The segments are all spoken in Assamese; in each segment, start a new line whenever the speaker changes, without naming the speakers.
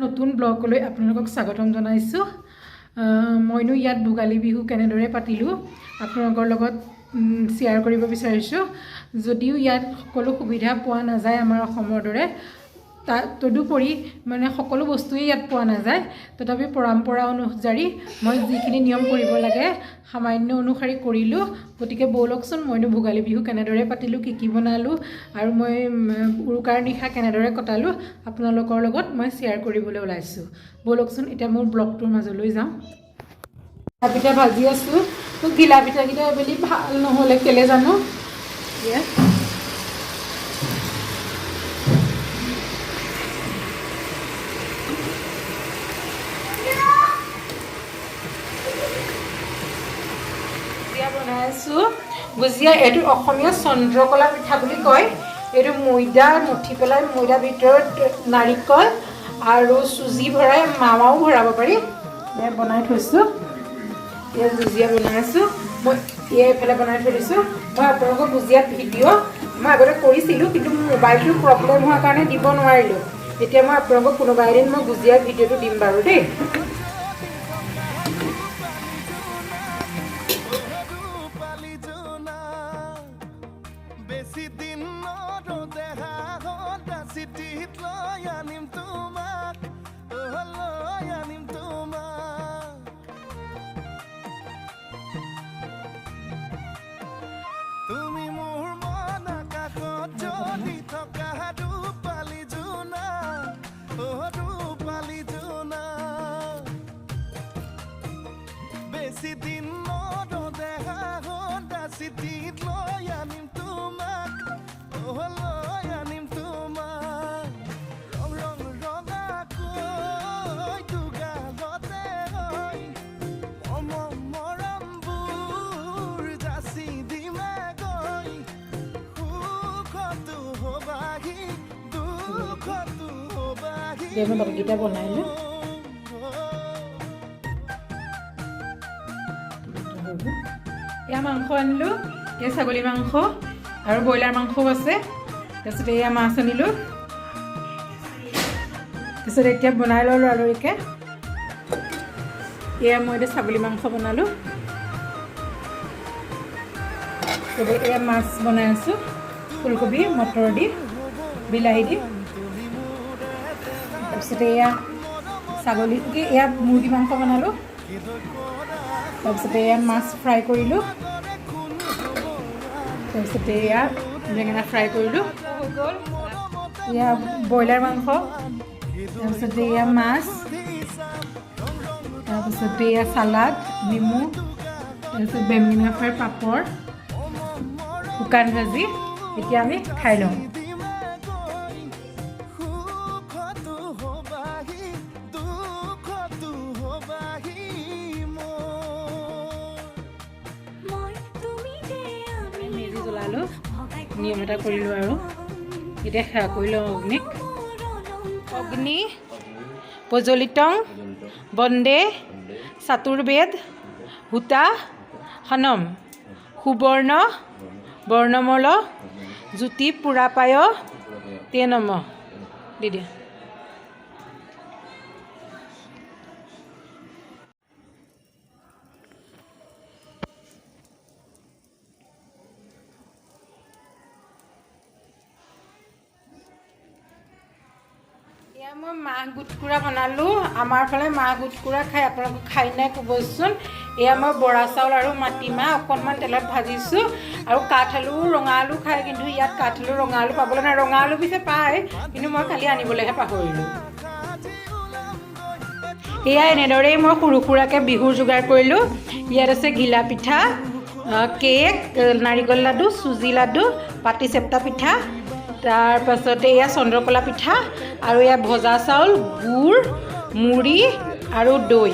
নতুন ব্লগলৈ আপোনালোকক স্বাগতম জনাইছোঁ। মইনো ইয়াত ভোগালী বিহু কেনেদৰে পাতিলোঁ আপোনালোকৰ লগত শ্বেয়াৰ কৰিব বিচাৰিছোঁ। যদিও ইয়াত সকলো সুবিধা পোৱা নাযায় আমাৰ অসমৰ দৰে, তদুপৰি মানে সকলো বস্তুৱেই ইয়াত পোৱা নাযায়, তথাপি পৰম্পৰা অনুযায়ী মই যিখিনি নিয়ম কৰিব লাগে সামান্য অনুসৰি কৰিলোঁ। গতিকে ব'লকচোন মইনো ভোগালী বিহু কেনেদৰে পাতিলোঁ, কি কি বনালোঁ আৰু মই উৰুকাৰ নিশা কেনেদৰে কটালোঁ আপোনালোকৰ লগত মই শ্বেয়াৰ কৰিবলৈ ওলাইছোঁ। ব'লকচোন এতিয়া মোৰ ব্লগটোৰ মাজলৈ যাওঁ। ঘিলা পিঠা ভাজি আছোঁ। ঘিলা পিঠাকেইটা এইবেলি ভাল নহ'লে কেলৈ জানো। বনাই আছোঁ ভুজিয়া। এইটো অসমীয়া চন্দ্ৰকলা পিঠা বুলি কয়। এইটো ময়দা মুঠি পেলাই ময়দাৰ ভিতৰত নাৰিকল আৰু চুজি ভৰাই মাৱাও ভৰাব পাৰি। এয়া বনাই থৈছোঁ। এয়া ভুজিয়া বনাই আছোঁ মই। এয়া এইফালে বনাই থৈ দিছোঁ। মই আপোনালোকক ভুজিয়াত ভিডিঅ' মই আগতে কৰিছিলোঁ, কিন্তু মোৰ মোবাইলটোৰ প্ৰব্লেম হোৱাৰ কাৰণে দিব নোৱাৰিলোঁ। এতিয়া মই আপোনালোকক কোনোবা এদিন মই ভুজিয়াৰ ভিডিঅ'টো দিম বাৰু দেই। মই বাকীকেইটা বনাই লওঁ। এয়া মাংস আনিলোঁ, এয়া ছাগলী মাংস আৰু ব্ৰইলাৰ মাংসও আছে। তাৰপিছত এয়া মাছ আনিলোঁ। তাৰপিছত এতিয়া বনাই ল'লোঁ আলহীকে। এয়া মই এতিয়া ছাগলী মাংস বনালোঁ। এয়া মাছ বনাই আছোঁ, ফুলকবি মটৰ দি বিলাহী দি। তাৰপিছতে এয়া ছাগলী কি এয়া মুৰ্গী মাংস বনালোঁ। তাৰপিছতে এয়া মাছ ফ্ৰাই কৰিলোঁ। তাৰপিছতে এয়া বেঙেনা ফ্ৰাই কৰিলোঁ। এয়া ব্ৰইলাৰ মাংস, তাৰপিছতে এয়া মাছ, তাৰপিছতে এয়া চালাড, নেমু, তাৰপিছত বেঙেনা ফ্ৰাই, পাপৰ, শুকান ভাজি। এতিয়া আমি খাই লওঁ। মেজি জ্বলালোঁ, নিয়ম এটা কৰিলোঁ আৰু এতিয়া সেৱা কৰি লওঁ অগ্নিক। অগ্নি প্ৰজ্বলিতং বন্দে চাতুৰ্বেদ হুতা সনম সুবৰ্ণ বৰ্ণমল জ্যোতি পুৰাপায় তে নম। দি দিয়া। এয়া মই মাহ গুটকুৰা বনালোঁ। আমাৰ ফালে মাহ গুটকুৰা খাই, আপোনালোকে খাই নাই ক'বচোন। এয়া মই বৰা চাউল আৰু মাটিমাহ অকণমান তেলত ভাজিছোঁ। আৰু কাঠ আলু ৰঙা আলু খায়, কিন্তু ইয়াত কাঠ আলু ৰঙা আলু পাবলৈ নাই। ৰঙা আলু পিছে পায়, কিন্তু মই কালি আনিবলৈহে পাহৰিলোঁ। এয়া এনেদৰেই মই সৰু সুৰাকৈ বিহুৰ যোগাৰ কৰিলোঁ। ইয়াত আছে ঘিলা পিঠা, কেক, নাৰিকল লাডু, চুজি লাডু, পাতি চেপ্তা পিঠা, তাৰপাছতে এয়া চন্দ্ৰকলা পিঠা আৰু এয়া ভজা চাউল, গুড়, মুড়ি আৰু দৈ।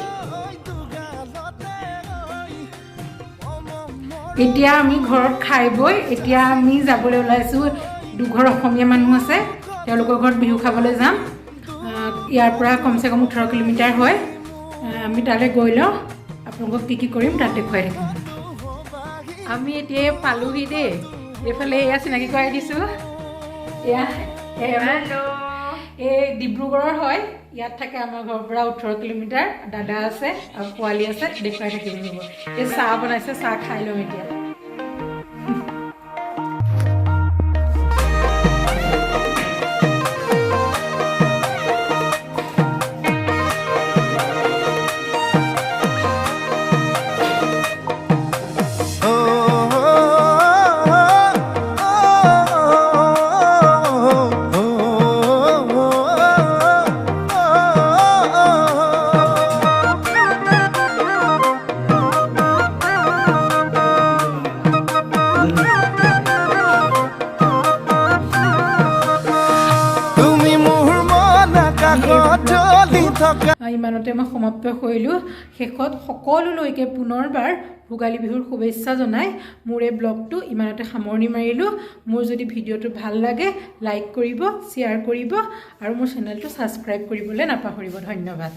এতিয়া আমি ঘৰত খাই বৈ এতিয়া আমি যাবলৈ ওলাইছোঁ। দুঘৰ অসমীয়া মানুহ আছে, তেওঁলোকৰ ঘৰত বিহু খাবলৈ যাম। ইয়াৰ পৰা কমচে কম 18 কিলোমিটাৰ হয়। আমি তালৈ গৈ লওঁ, আপোনালোকক কি কি কৰিম তাত দেখুৱাই থাকিম। আমি এতিয়া পালোহি দেই। এইফালে এয়া চিনাকি কৰাই দিছোঁ। এয়া এই ডিব্ৰুগড়ৰ হয়। ইয়াত থাকে আমাৰ ঘৰৰ পৰা 18 কিলোমিটাৰ। দাদা আছে আৰু পোৱালি আছে, দেখুৱাই থাকিব ৰ'ব। এই চাহ বনাইছে, চাহ খাই লওঁ এতিয়া।
তুমি মোৰ মন আকাশত জ্বলি থকা।
ইমানতে মই সমাপ্ত কৰিলোঁ। শেষত সকলোলৈকে পুনৰবাৰ ভোগালী বিহুৰ শুভেচ্ছা জনাই মোৰ এই ব্লগটো ইমানতে সামৰণি মাৰিলোঁ। মোৰ যদি ভিডিঅ'টো ভাল লাগে, লাইক কৰিব, শ্বেয়াৰ কৰিব আৰু মোৰ চেনেলটো ছাবস্ক্ৰাইব কৰিবলৈ নাপাহৰিব। ধন্যবাদ।